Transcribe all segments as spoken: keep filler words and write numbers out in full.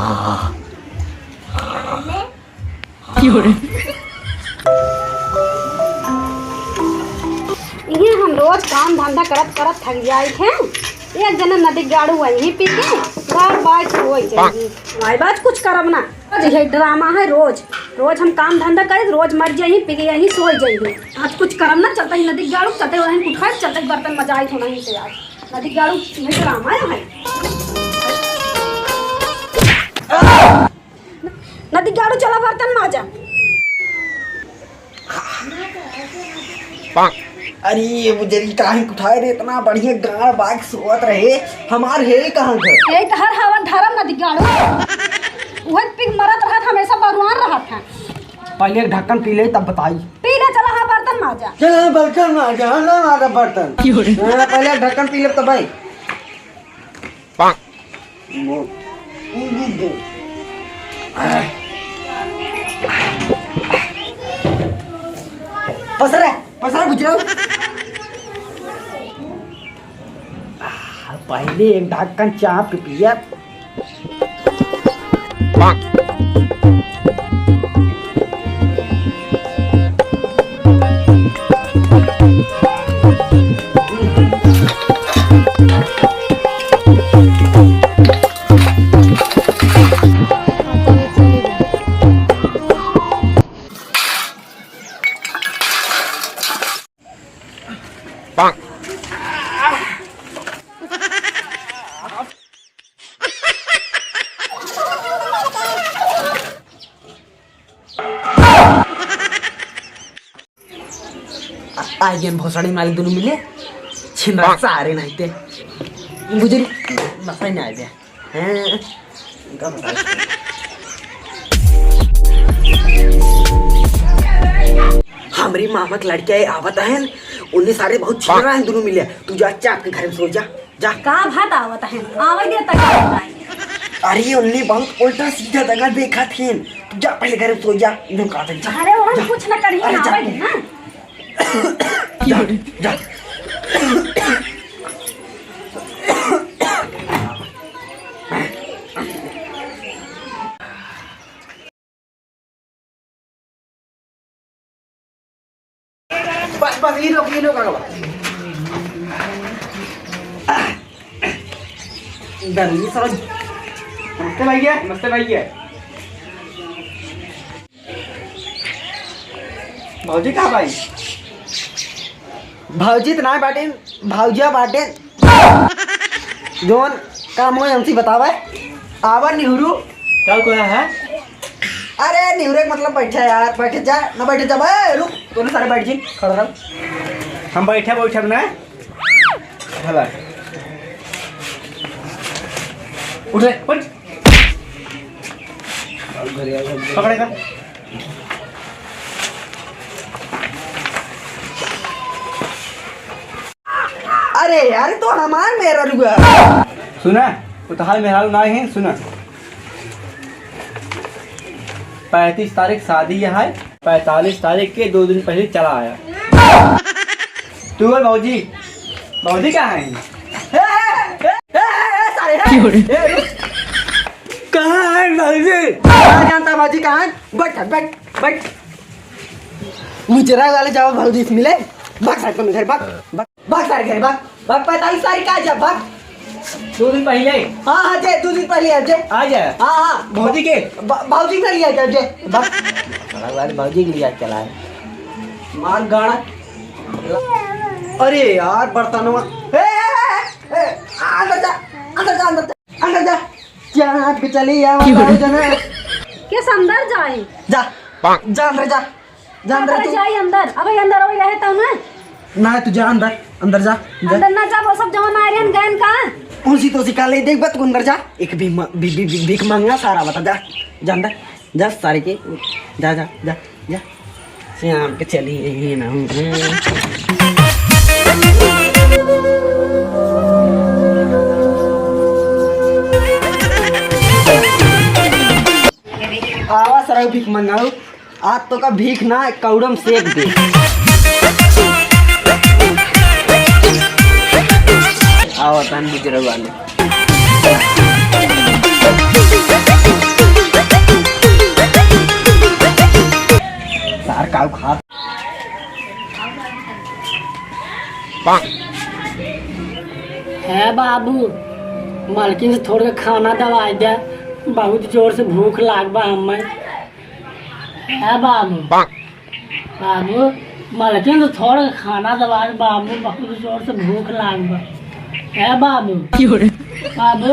इहे हम रोज काम धंधा करत करत थक जाइत हैं। एक जने नदी गाड़ू वहीं पी के घर बाज होइ जाई। भाई बाज कुछ करब ना। आज यही ड्रामा है रोज। रोज हम काम धंधा करी, रोज मर जाई, पी के यहीं सो जाई। आज कुछ करब ना, चलते ही नदी गाड़ू, चलते वहीं कुठार, चलते ही बर्तन मजाई थोड़ा ही से आज। नदी गाड़ू यही ड्रामा है भाई। नदी गाड़ू चला बर्तन माजा। अरे ये बुजरी काहे उठाए रे, इतना बढ़िया गाड़ बाइक सोवत रहे, हमार हे कहाँ घर? यही तो हर हवन धरम नदी गाड़ू। उहे पिक मरत रहत, हमेशा बरुआन रहत है। पहले एक ढक्कन पी ले तब बताई। पी ले चला, हाँ बर्तन माजा। चल हाँ बर्तन माजा, हाँ ना माजा बर्तन। हाँ, पहले एक ढक्कन पी ले तब भाई। पसरा, पसरा बुझाओ। पहले एक ढक्कन चाप के पिया। आ गया भोसड़ी मालिक दोनों मिले। छिंदरा सारे नहीं ते। बुजुर्ग नशा नहीं आ गया। हैं? इनका बता। हमरी मामा के लड़के आवत हैं, उन्हें सारे बहुत छिंदरा हैं दोनों मिले। तू जा चाप के घर में सो जा। जा। का भात आवत है? आवे दे तक आवत है। अरे, उन्हें बहुत उल्टा सीधा दगा देखा थीन। तू जा, पहले घर में सो जा। इन्हें कहा था, जा। अरे, वहाँ जा। कुछ न करी, अरे, जा। आवे दे ना। जा, जा। बस, बस, ई लोग, ई लोग आगे बा। डरली समझ। नमस्ते भैया, नमस्ते भैया। भौजी कहाँ बाई? भौजी त ना बाटेन, भौजिया बाटेन। जौन काम होई हमसे बतावे। आवा निहुरू। का हुआ है? अरे निहुरे के मतलब बैठा यार, बैठ जा, ना बैठ जा, बे, रुक, तूने सारे बैठ जी, खड़ा रह। हम बैठे, बैठे ना। भला। उठ रे, उठ। पकड़ेगा। अरे यार, तो हमार मेहरारू है। सुना, वो तोहार मेहरारू ना है, सुना। पैंतीस तारीख शादी है, पैंतालीस तारीख के दो दिन पहले चला आया। तू और भौजी, भौजी कहाँ है? ए, ए, ए, ए, सारे, ए, ए, रुक। कहाँ है भौजी? कहाँ जानता भौजी कहाँ है? बैठ, बैठ, बैठ। मुजरा वाले जाओ भौजी से मिले। भाग सारे तुम घर, भाग, भाग, भाग सारे घर, भाग, भाग, पैंतालीस तारीख का आ जा, भाग। दो दिन पहले। हाँ, हाँ, जे, दो दिन पहले आ जे। आ जा। हाँ, हाँ। भौजी के? ब-, भौजी के लिए आ जा, जे। भाग। साला वाले भौजी के लिए चला है। मार गाना। अरे यार, बर्तनवा। ए, ए, ए, ए, अंदर जा, अंदर जा, अंदर जा, अंदर जा। क्या हाथ के चली यार, क्यों? बताओ जना। किस अंदर जाई? जा, जा अंदर जा। जा अंदर अरे तू। जाई अंदर, अबे अंदर वही रहे तब ना। ना, तू जा अंदर, अंदर जा, जा। अंदर ना जा, वो सब जवन आ रहे हैं, गए कहाँ? उसी तो सिखा ले, देख बा, तू अंदर जा। एक भी म-, भी, भी, भी, भीख मांगा सारा बता, जा, जा अंदर, जा सारे के, जा, जा, जा, जा। श्याम के चली यही ना हूँ। आवा सरऊ भीख मंगाऊ। आज तो का भीख ना, कौड़म सेक दे। आओ, तन बुजुर्ग वाले। हे बाबू, मलकिन से थोड़ के खाना दवाइ दे, बहुत जोर से भूख लाग बा हमें। हे बाबू, बाबू, मलकिन से थोड़ के खाना दवाइ दे बाबू, बहुत जोर से भूख लाग बा। हे बाबू, बाबू,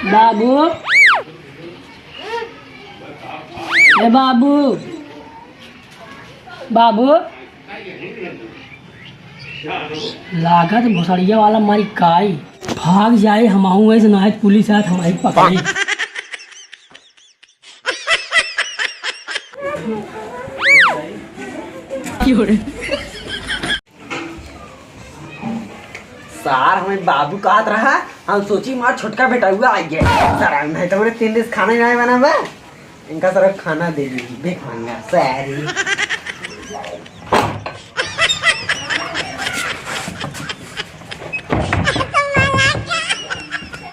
बाबू, ए बाबू, बाबू, लागत भोसड़िया वाला मारी काई, भाग जाए, हमहू ऐसे ना पुलिस आत, हमारी पकड़ी। सार, हमें बाबू कहत रहा, हम सोची मार छोटका बेटउआ आइ गए। सार, नहीं तो हमरे तीन दिन से खाना ही नहीं बना बा। इनका सारा खाना दे दी, भीख मांगा, सारी।